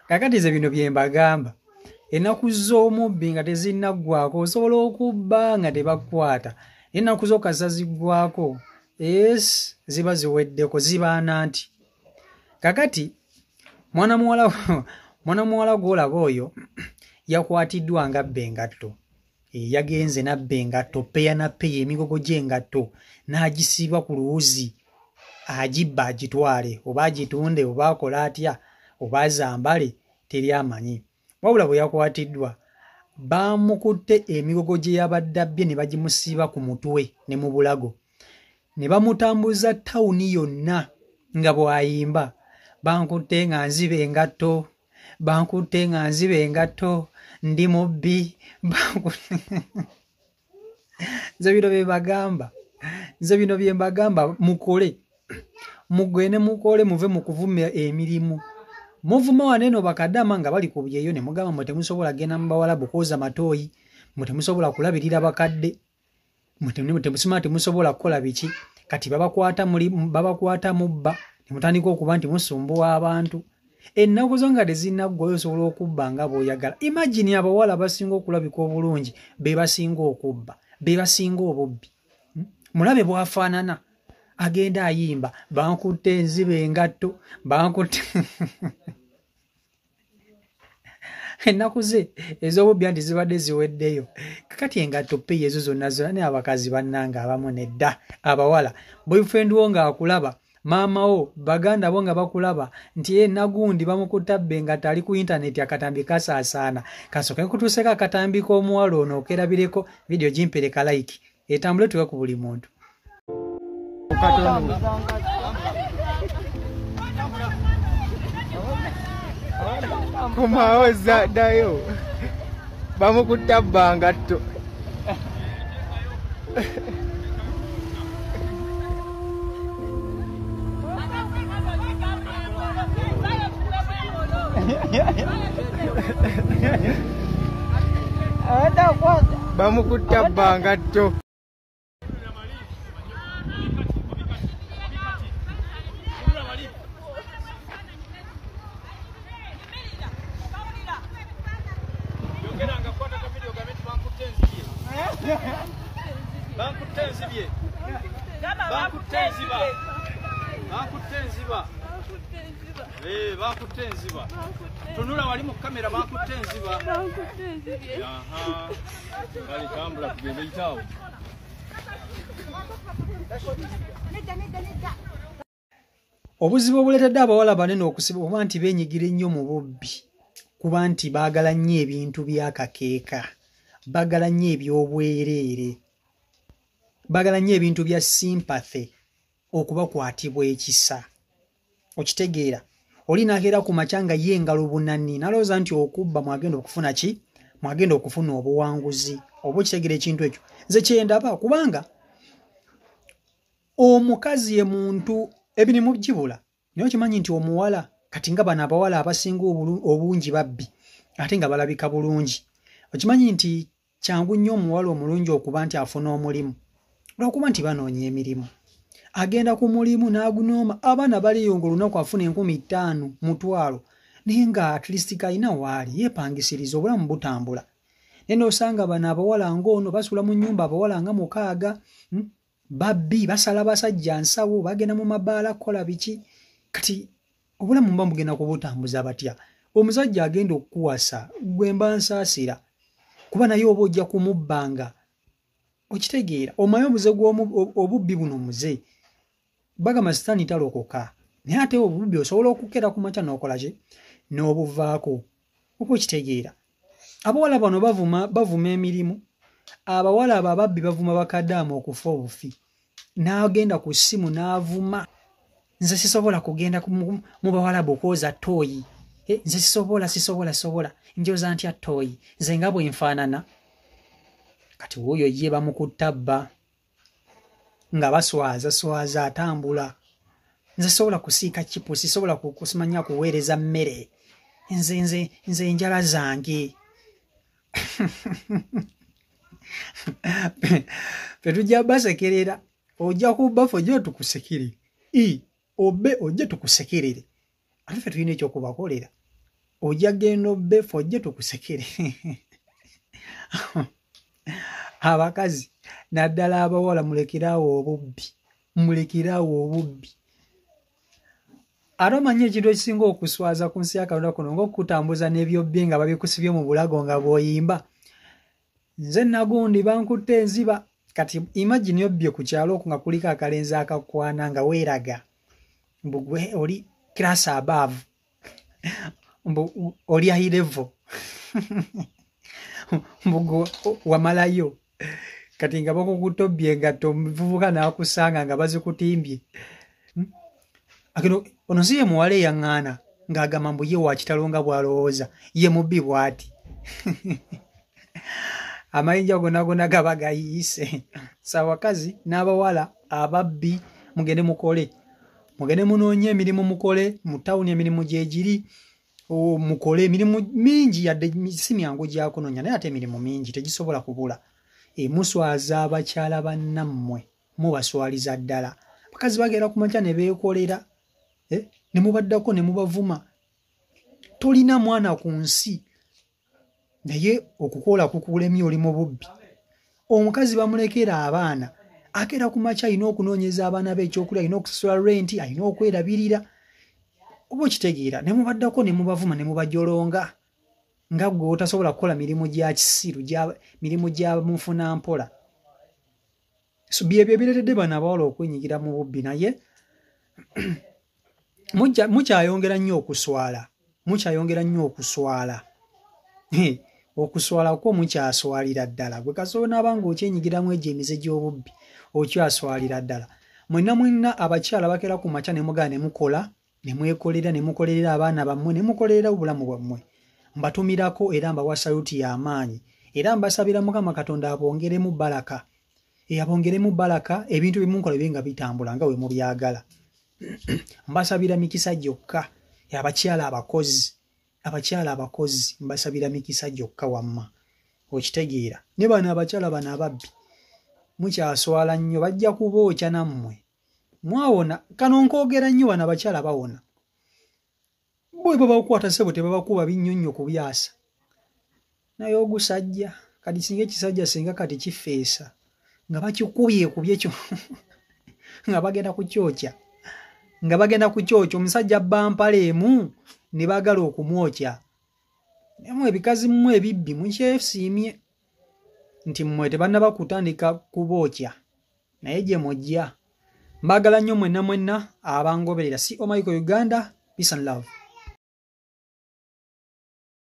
Kakati ze bino bye mbagamba, ennaku z'omubbi nga tezinnaggwako, osobola okubba nga tebakukwata, ennaku z'okasa ziggwako, yes, ziba ziweddeko, zibaana nti. Kakati mwana muwala gw'olaba oyo yakwatiddwa ng'abba engatto. Yagenze n'abba engatto, peya na peya, emigogo gy'engatto n'agisiba ku luwuzi, agibba agitwale oba agitunde oba akola atya oba azambale, teri amanyi. Wabula bwe yakwatiddwa baamukutte emigogo gye yabadde abbye ne bagimusiba ku mutwe ne mu bulago, ne bamutambuza tawuni yonna nga bw'ayimba, bankutte nga nziba engatto, bankutte nga nziba engatto, ndi mubbi, nze bino bye mbagamba, nze bino bye mbagamba, mukole, mugende mukole, muve mu kuvuma emirimu. Muvuma wano eno bakadama nga bali ku byeyo ne mugamba mwe temusobola genda mu bawalabu kwoza matooyi, mwe temusobola kulabirira bakadde, mwe temusobola kukola biki. Kati babakwata mubba ne mutandika okuba nti musumbuwa abantu. Ennaku zo nga tezinnaggwayo osobola okubba nga bw'oyagala. Imagine abawala abasinga okulabika obulungi be basinga okubba, be basinga obubbi. Mulabe bw'afaanana, agenda ayimba, bankutte enziba engatto, bankutte ennaku ze ez'obubbi anti zibadde ziweddeyo. Kakati engatto peyi ezo zonna zonna, naye abakazi bannange abamu nedda, abawala boyfriend wo ng'akulaba, maama wo, baganda bo nga bakulaba nti ye nagundi bamukutta bbe engatto, ali ku intaneti akatambi kasaasaana. Kasooke nkutuuseko akatambi k'omuwala ono okerabireko, vidiyo gimpereka like etambule tuwe ku buli muntu. Komawo zaddayo bamukutta bba ngatto. Bamukutta bba ngatto. Tunula wali mu kamera bakutte enziba. Aha. Kale tambula tugende yitawo. Obuzibu obuleetedde abawala banene okusiba oba nti beenyigira ennyo mu bubbi kuba nti baagala nnyo ebintu by'akakeeka, baagala nnyo eby'obwereere, baagala nnyo ebintu bya sympathy, okubakwatibwa ekisa. Okitegeera? Oli n'akeera ku makya nga ye engalo bunani, n'alowooza nti okubba mwagenda okufuna ki? Mwagenda okufuna obuwanguzi. Oba okitegeera ekintu ekyo? Nze kye ndaba, kubanga omukazi ye muntu ebirimu gibula. Naye okimanyi nti omuwala, kati nga bano abawala abasinga obungi babbi ate nga balabika bulungi. Okimanyi nti kyangu nnyo omuwala omulungi okuba nti afuna omulimu, olw'okuba nti banoonya emirimu. Agenda ku mulimu n'agunooma, abaana baliyo ng'olunaku afuna 5,000, 1,000, naye nga at least kalina waali yeepangisiriza, obulamu butambula. Naye n'osanga bano abawala ng'ono basula mu nnyumba, abawala nga 6, babbi, basala basajja nsawo, bagenda mu mabaala kukola biki. Kati obulamu mba mugenda kubutambuza batya? Omusajja agenda okukuwasa gwe mba nsaasira, kuba naye oba ojja kumubbanga. Okitegeera? Omanyi omuze obubbi buno muze, bagamba sitaani talokoka, naye ate obubbi osobola okukera ku makya n'okola ki? N'obuvaako. Oba okitegeera? Abawala bano bavuma emirimu, abawala abo ababbi bavuma bakadaama okufa obufi. N'agenda ku ssimu n'avuma, nze sisobola kugenda mu bawalabu okwoza ttooyi, nze sisobola, njoza ntya ttooyi, nze nga bwe nfaanana. Kati wuuyo ye bamukutta bba nga baswaza swaza atambula, nze sisobola kusiika chipusi, sisobola kusimanya kuweereza mmere, nze enjala zange. Ffe tujja basekerera, ojja kubba ffe ojje tukusekere, obbe ojje tukusekerere. Ate ffe tulina ekyokubakolera. Ojja genda obbeefu ojje tukusekere. Abakazi naddala abawala mulekeraawo obubbi, mulekeraawo obubbi. Ate omanyi ekintu ekisinga okuswaza ku nsi ya Katonda kuno ng'okutambuza n'ebyobbye nga babikusibye mu bulago nga bw'oyimba. Nze nagundi bankutte enziba. Kati imagine obbye ku kyalo okwo nga kuliko akalenzi akakwana nga weeraga mbu gwe oli class above, mbu oli high level, mbu gwe wamalayo. Kati nga bakukutte obbye engatto omuvubuka n'akusanga nga bazikutimbye. Akino ono si ye muwala eyaŋŋaana ng'agamba mbu ye wa kitalo nga bw'alowooza, ye mubbi bw'ati. Amayinja gonna gonna gaba gayiise. So abakazi n'abawala ababbi mugende mukole, mugende munoonye emirimu mukole mu tawuni, emirimu gyegiri, mukole emirimu mingi, yadde si myangu gya kunoonya naye ate emirimu mingi tegisobola kubula. Muswaza abakyala bannammwe, mubaswaliza ddala. Abakazi bagenda ku makya ne beekolera, ne mubaddako ne mubavuma. Tolina mwana ku nsi naye okukola kukulemye, oli mu bubbi. Omukazi bamulekera abaana, akeera ku makya alina okunoonyeza abaana be ekyokulya, alina okusasula renti, alina okwerabirira. Oba okitegeera, ne mubaddako ne mubavuma ne mubajolonga nga ggwe otasobola kukola mirimu gya kisiru, mirimu gya munfuna mpola. So byebyo ebireetedde bano abawala okwenyigira mu bubbi, naye mukyayongera nnyo okuswala, mukyayongera nnyo okuswala. Okuswala kwo mukyaswalira ddala. Gwe kasooka onaaba ng'okyenyigiramu egyo emize gy'obubbi, okyaswalira ddala. Mwenna mwenna abakyala bakeera ku makya ne mugala ne mukola, ne mwekolera, ne mukolerera abaana bammwe, ne mukolerera obulamu bwammwe. Mbatumirako era mbawa saluti y'amaanyi. Era mbasabira Mukama Katonda abongeremu baraka. Abongeremu baraka, ebintu bye munkola bibe nga bitambula nga bwe mubyagala. Mbasabira mikisa gyokka. Abakyala abakozi, abakyala abakozi mbasabira mikisa gyokka wamma. Okitegeera. Ne bano abakyala bano ababbi mukyaswala nnyo, bajja kubookya nammwe. Mwawona, kano nkoogera nnyo, bano abakyala bawona. Bwe babakwata ssebo tebabakuba binnyonnyo ku byasa. Naye ogusajja, kati singa ekisajja singa kati kifeesa nga bakikubye kubye kyo nga bagenda kukyokya, nga bagenda kukyokya. Omusajja abba mpale emu ne baagala okumwokya. Nammwe ebikazi mmwe ebibbi mukyesiimye nti mmwe tebannaba kutandika kubookya, naye gye mujja. Mbaagala nnyo mwenna mwenna abangoberera. CO Michael Uganda, peace and love.